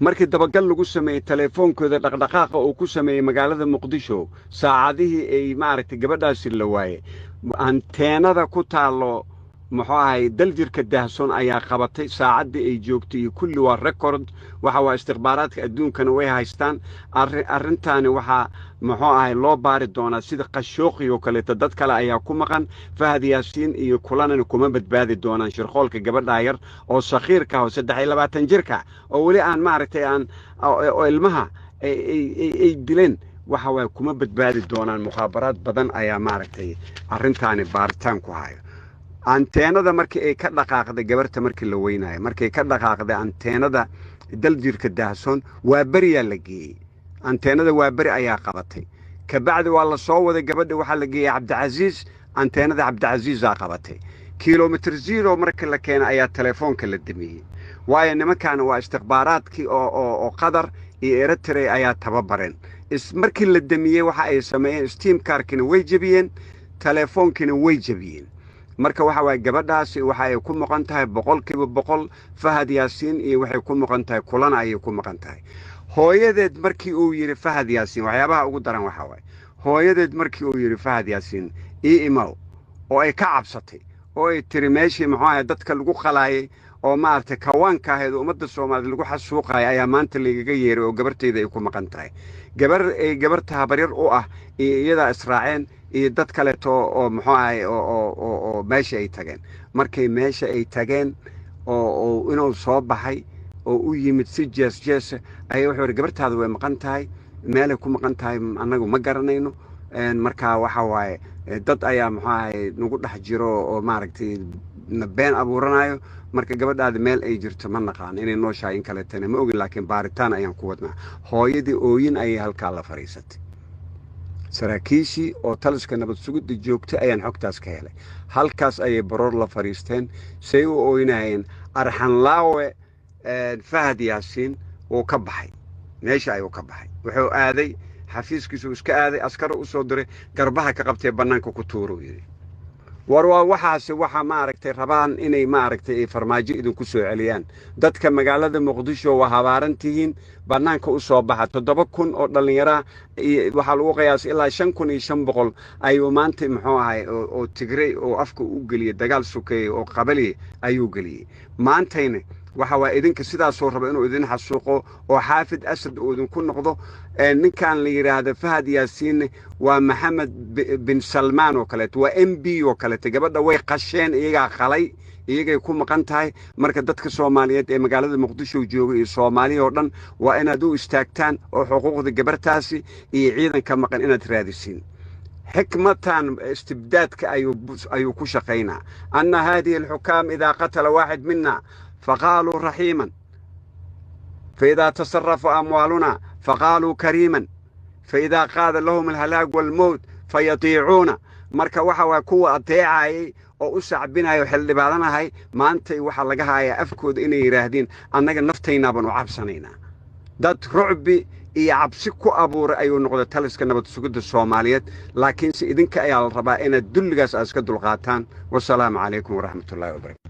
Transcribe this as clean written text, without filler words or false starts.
Markii dabagal lagu sameeyey telefoonkooda, dhaqdhaqaaqa uu ku sameeyey magaalada Muqdisho saacadihii ay maaragtay gabadhaasi la waayey, anteenada ku taallo, muxuu ahay, Daljirka Daahsoon ayaa qabatay saacaddii ay joogtay iyo kulli. Waa record. Waxa waa istikhbaaraadka adduunkana way haystaan. Arrintaani waxaa, muxuu ahay, loo baari doonaa sida Qashooqi oo kaleeto. Dad kale ayaa ku maqan. Fahad Yaasiin iyo kulanana kuma badbaadi doonaan shirqoolka gabadhaa yar oo sakhiirka ah oo 23 jirka oo weli aan maaragtay aan oo ilmaha ay dileen. Waxa waay kuma badbaadi doonaan. Mukhaabaraad badan ayaa maaragtay arrintaani baaritaan ku hayo. Anteenada markii ay ka dhaqaaqday gabarta, markii la weynayo, markay ka dhaqaaqday anteenada Daljirka Daahsoon, waa beriyaa la geeyey. Anteenada waa beri ayaa qabatay. Kabacdi waa la soo waday gabadha, waxaa la geeyey Cabdicasiis. Anteenada Cabdicasiisaa qabatay. Kilometer zero markii la keenay ayaa telefoonka la damiyey, waayo nimankan waa istikhbaaraadkii oo Qatar iyo Eritrea ayaa tababareen. Markii la damiyey, waxa ay sameeyeen SIM card-kina way jebiyeen, telefoonkiina way jebiyeen. Marka waxa waaye gabadhaasi waxa ay ku maqan tahay 100% Fahad Yaasiin iyo waxay ku maqan tahay Kulana ayay ku maqan tahay. Hooyadeed markii uu yidhi Fahad Yaasiin, waxyaabaha ugu daran waxa waaye, hooyadeed markii uu yidhi Fahad Yaasiin "Ii imow", oo ay ka cabsatay oo ay tiri meeshii, muxuu ahay, dadka lagu qalaayay oo maaragtay kawaanka ahayd oo ummadda Soomaaliyeed lagu xasuuqaya ayaa maanta laygaga yeeray oo gabartayda ay ku maqan tahay. Gabar ay gabarta habaryar u ah iyo iyadaa israaceen iyo dad kaleeto oo, muxuu ahay, oo meesha ay tageen. Markay meesha ay tageen oo inuu soo baxay oo u yimid si jees jeesa ayaa wuxuu yidhi: "Gabartaada way maqan tahay, meelay ku maqan tahay annagu ma garanayno." Markaa waxa waaye dad ayaa, muxuu ahay, nagu dhex jiro oo maaragtay na been abuuranayo. Marka gabadhaadi meel ay jirto ma naqaan, inay nooshahay in kaleetana ma ogin, laakiin baaritaan ayaan ku wadnaa. Hooyadii ooyin ayay halkaa la fadhiisatay. Saraakiishii oo taliska nabad sugidda joogtay ayaan xogtaas ka helay. Halkaas ayay baroor la fadhiisteen, say u ooynayeen. Arxanlaawe Fahad Yaasiin wuu ka baxay meesha ayuu ka baxay. Wuxuu aaday xafiiskiisuu iska aaday. Askar u soo diray, garbaha ka qabtee, bannaanka ku tuuruu yidhi. War waa waxaasi waxa maaragtay rabaan inay maaragtay ay farmaajo idinku soo celiyaan. Dadka magaalada Muqdisho waa habaaran tihiin. Bannaanka u soo baxa. 7000 oo dhallinyara waxaa lagu qiyaasay ilaa 5500 ayuu maanta, muxuu ahay, oo Tigrey oo afka u geliyey dagaal sukeeyey oo qabali ayuu geliyey. Maantayna waxa waa idinka sidaasoo raba inuu idin xasuuqo oo Xaafid Asad uu idinku noqdo. Ninkan la yidhaahdo Fahad Yaasiinne waa Maxamed bin Salmaan oo kaleeto, waa MB oo kaleeto. Gabadha way qasheen, iyagaa qalay, iyagay ku maqan tahay. Marka dadka Soomaaliyeed ee magaalada Muqdisho jooga iyo Soomaaliya oo dhan waa inaad u istaagtaan oo xuquuqda gabartaasi iyo ciidanka maqan inaad raadisiin. Xikmatan istibdaadka ayuu ku shaqaynaa. أن هذه الحكام إذا قتل واحد منا فقالوا رحيما، فإذا تصرفوا أموالنا فقالوا كريما، فإذا قاد لهم الهلاك والموت فيطيعون. Marka waxa waa kuwa adeecayay oo u sacbinayo xildhibaadanahay maantay waxaa laga hayaa afkooda inay yidhaahdeen: "Annaga naftaynaabaan u cabsanaynaa." Dad rucbi iyo cabsi ku abuuray ayuu noqday taliska nabad sugidda Soomaaliyeed. Laakiinse idinka ayaa la rabaa inaad dulligaas aad iska dulqaataan. Wasalaamu calaykum waraxmatullahi wabarakatu.